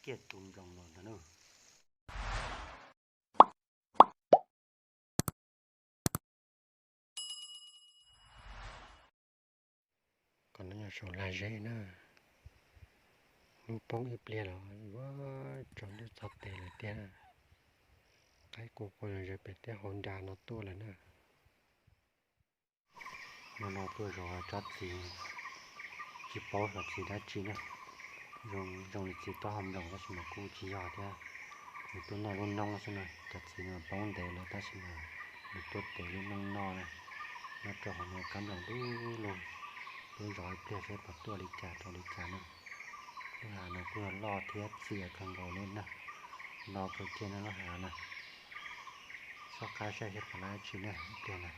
Ciaj tus nploos los ntag na. Qhov no yog saum lag zeb na. Hnub poob ib pliag los yuav tsaus ntuj txog tes lawm tiag na. Qaib qua qua zawv pem tej hauv nra no tuaj lawm na. Hmo no tuaj zov tsob txiv, tsis paub xyov txiv dab tsi na. Zoo li txiv taub hau nploos tab sis mas kuj tsis yog thiab. Nws tuaj noj lub noob xwb na, cov txiv no poob ntev lawm tab sis mas nws tuaj tev lub noob noj na. Nyob rau hauv no kab nploos dub lug. Tuaj zov ib pliag seb puas tuaj li cas rau li cas na. Lub hav no kuj yog loj thiab txias kawg nkaus li na. No kawg kiag na lub hav na. Soj qab saib seb puas lab tsi na ib pliag na.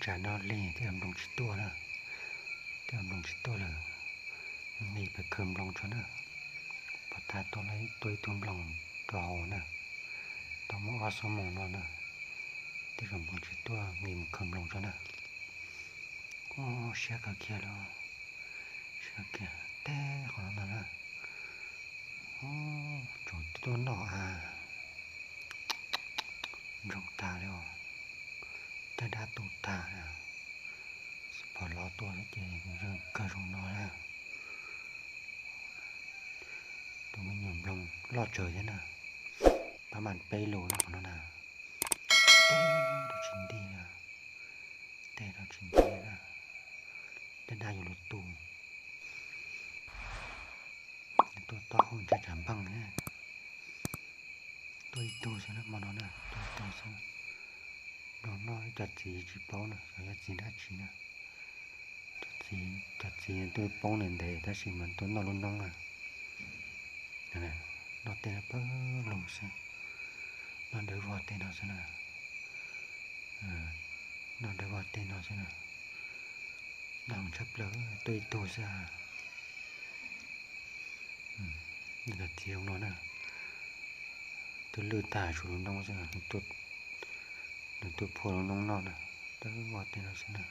Tsam no lig tej nploos tsis tuaj na, tej nploos tsis tuaj lawm, nqis pem khaws nploos tso na. Pom tas tuaj ib tug nploos rau hauv na, tau muaj ob xuab moos no na, tej zaum nploos tsis tuaj nqis mus khaws nploos tso na. Siab kawg kiag li, siab kiag teb qhov no ntag na. Tsaus ntuj tuaj noj a, ntsoog tag li os, tej dab tu tag li. Pom lov tuaj ces kawg zoo no na. Tus me nyuam nploos loj tsawv thiab na, pab mam peb lus na qhov no na. Tej rau tsis nti, tej rau tsis nti na, tej dab yuav luag tu. Tuaj taub hau ntshai tsam nplooj na. Tuaj ib tug xwb na hmo no na, tuaj ib tug xwb. Nploos noj ib co txiv tsis paub na, xyov yog txiv dab tsi na. Cov txiv, cov txiv tuaj poob ntev ntev tab sis mas tuaj noj lub noob na. Noj tej no pawg lug xwb, noj dawb vog tej no xwb na. Noj dawb vog tej no xwb na. Noj heev tshaj plaws, tuaj ib tug xwb. Cov txiv no na, twb lwj tag su lub noob xwb, nws tuaj phua lub noob noj na, dawb vog tej no xwb na.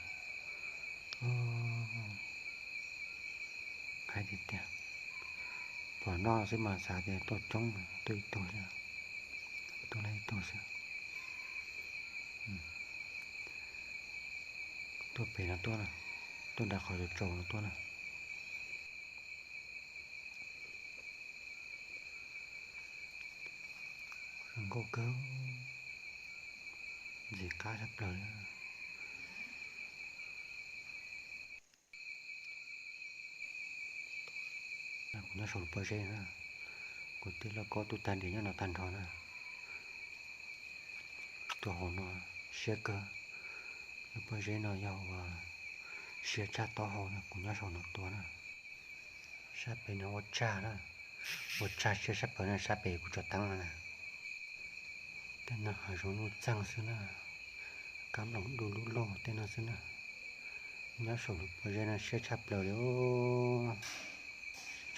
Hais tiag tiag, pom noj xwb mas xav tias tuaj coob, tuaj ib tug xwb, tuaj ib tug xwb. Tuaj pem no tuaj na, tuaj nram qhov tsaus tsaus no tuaj na. Zoo nkauj kawg, ntxim qab tshaj plaws li. Kuv nyob saum lub pob zeb na, kuv tej lauj kaub tub tag diav nyob no tag nrho na. Tuaj hauv no siab kawg, lub pob zeb no yog uas siab tshaj taub hau na, kuv nyob saum no tuaj na. Sab pem no ua tsag na, ua tsag siab tshaj plaws na, sab pem kuv tso teeb no na. Tej no hav zoov nuj txeeg xwb na, kab nploos du lub lug tej no xwb na. Nyob saum lub pob zeb no siab tshaj plaws li,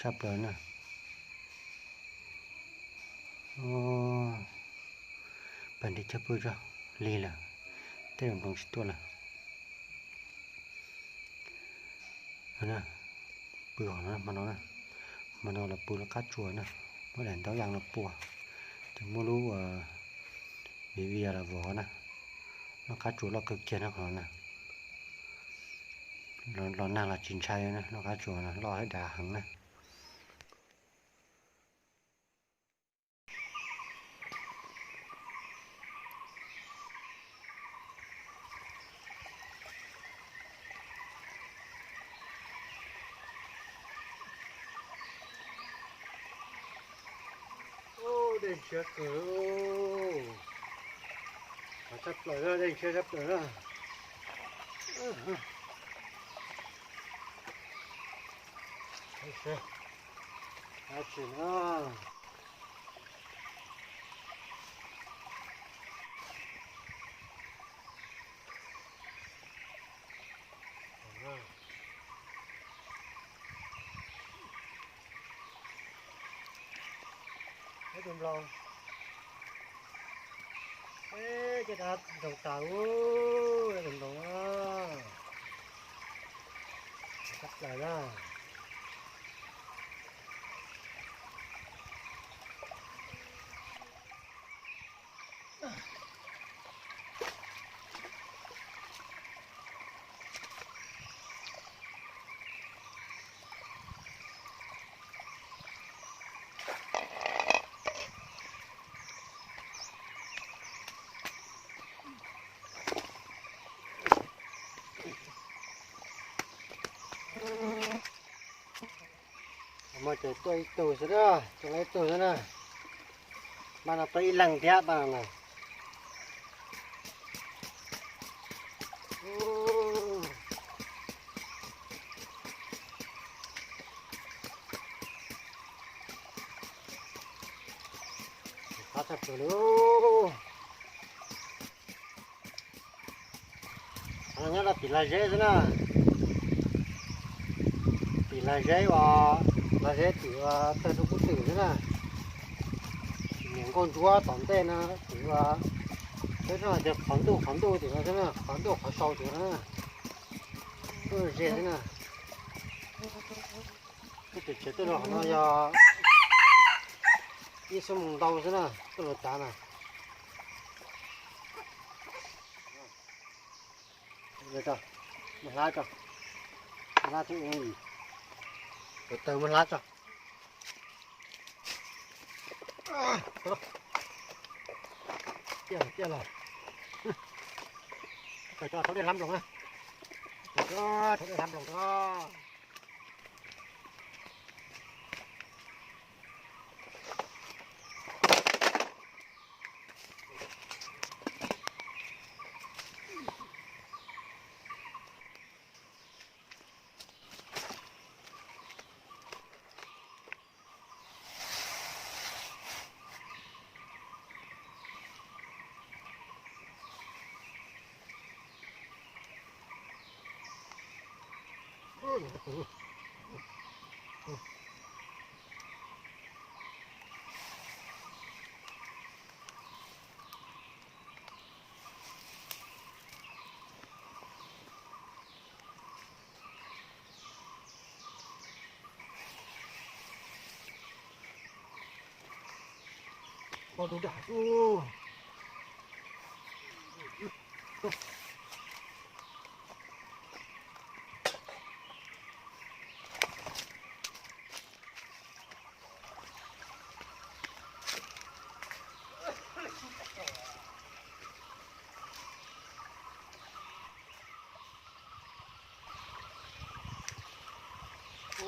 siab tshaj plaws na. Pas nti cog pw tso, lig lawm, tej zaum nploos tsis tuaj lawm. Pw hmo no, hmo no los pw lub qab tsuas na, muab daim ntaub yaj no pua, ces muab lub viv vias los vov na, lub qab tsuas loj kawg kiag na qhov no na. Los nag los tsis ntshai na, lub qab tsuas no loj thiab dav heev na. Dej ntshiab kawg, qab tshaj plaws na, dej ntshiab tshaj plaws na. Dab tsi na? Ib tug nploos. Eb, caj dab nroo tas ub, tus nploos na. Tshaj plaws na. Mas ces tuaj ib tug xwb na, tuaj ib tug xwb na. Mas no tuaj ib leeg thiab mas no na. Qab tshaj plaws li. Nyob rau tim lag zeb xwb na. Tim lag zeb uas, lag zeb tim uas tawg rau kub twm xwb na. Tim niam nkauj ntsuab tom ntej no tim uas, peb xav tias qhov ntuj qhov ntuj tim no xwb na, qhov ntuj qhov sau tim no na. Tuaj ze xwb na. Tuaj tsev tuaj los qhov no yog ib xuab moos ntau xwb na, tuaj los tav na. Muab hlab tso, muab hlab tso, ua tawg muab hlab tso. Ciaj los, ciaj los. Tawm tso, thauj dej hlab nploos na. Tawm tso, thauj dej hlab nploos tso.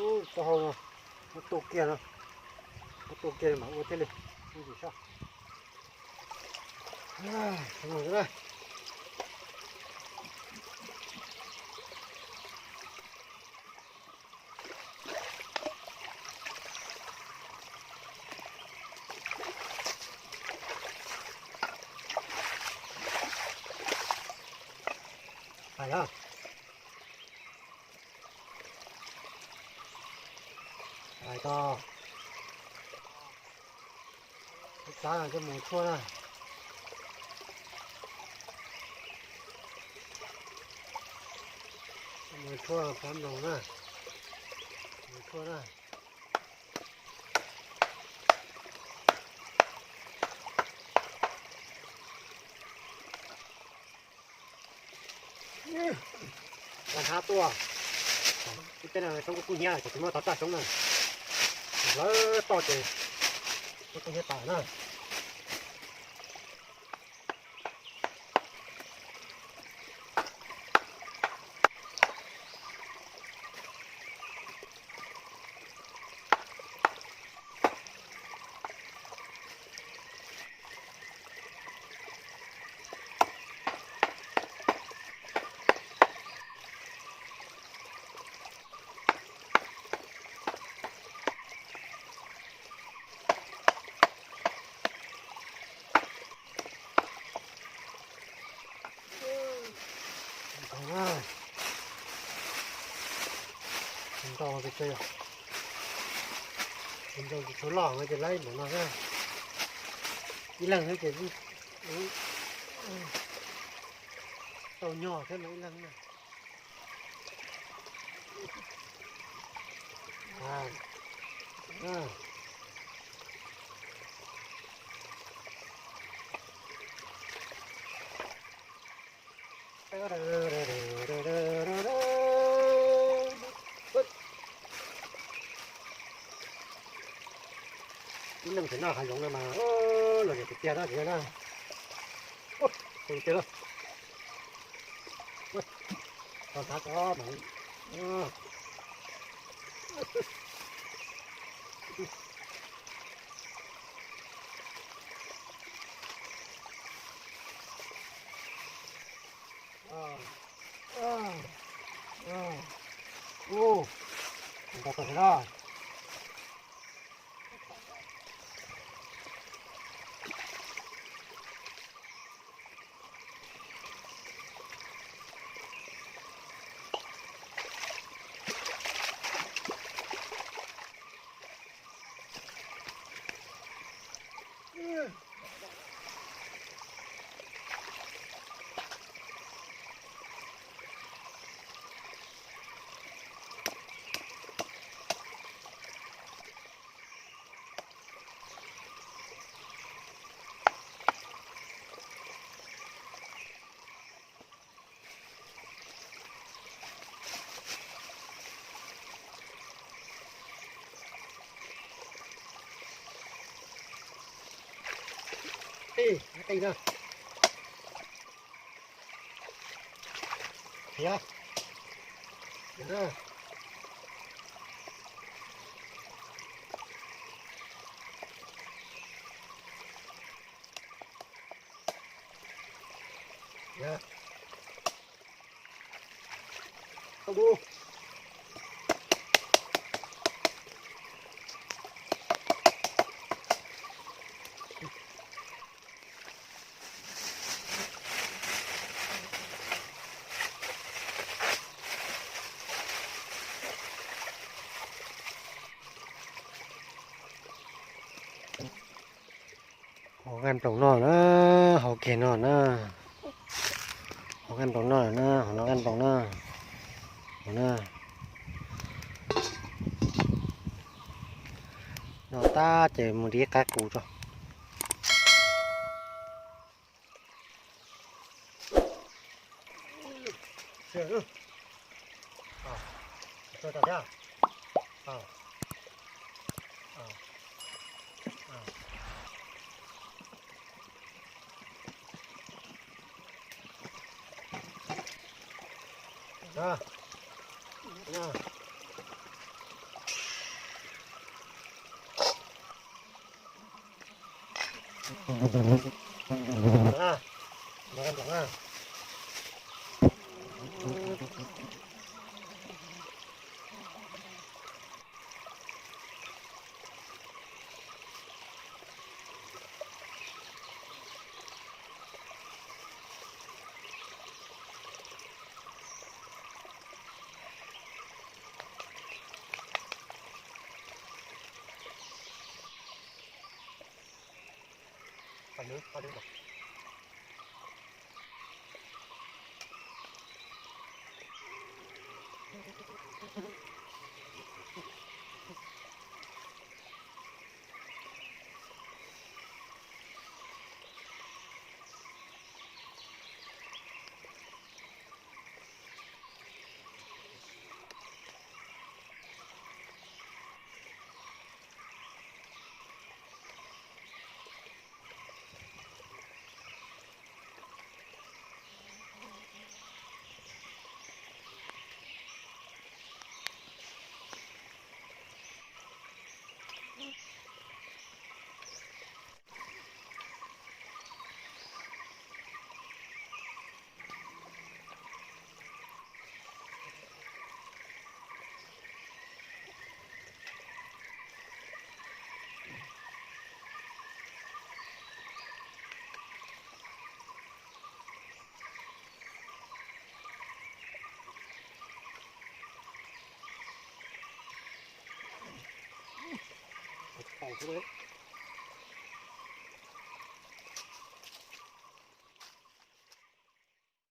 Ub, taub hau no, muab tu kiag no, muab tu kiag mam ua thiaj li. Ub, ntsim sab. Hais os. Hais os. Tab coj mus tshuaj na. Mus tshuaj plab nploos na. Mus tshuaj na. Ua hnab tuaj. Ib teb no xyoob kuj kub hnyiab ces tsis muab tau raj xyoob na. Lawv toj ces kuj kub hnyiab tas na. Tus ntau tsis tshua loj no ces laib ntawm no na. Ib leeg no ces tau nyog thiab no ib leeg na. Ib leeg tseem noj hav zoov no mas los tiag tiag na, tiag na. Tiag na. Tau thav tso mas. Ua, tau tau na. Ej, qij na. Khiav. Khiav na. Khiav. Tau tus. Hauv nqaj nploos no na, hauv kiag no na, hauv nqaj nploos no na, hauv no nqaj nploos na, hauv na. No tab ces mus dib qaib qus tso. Ua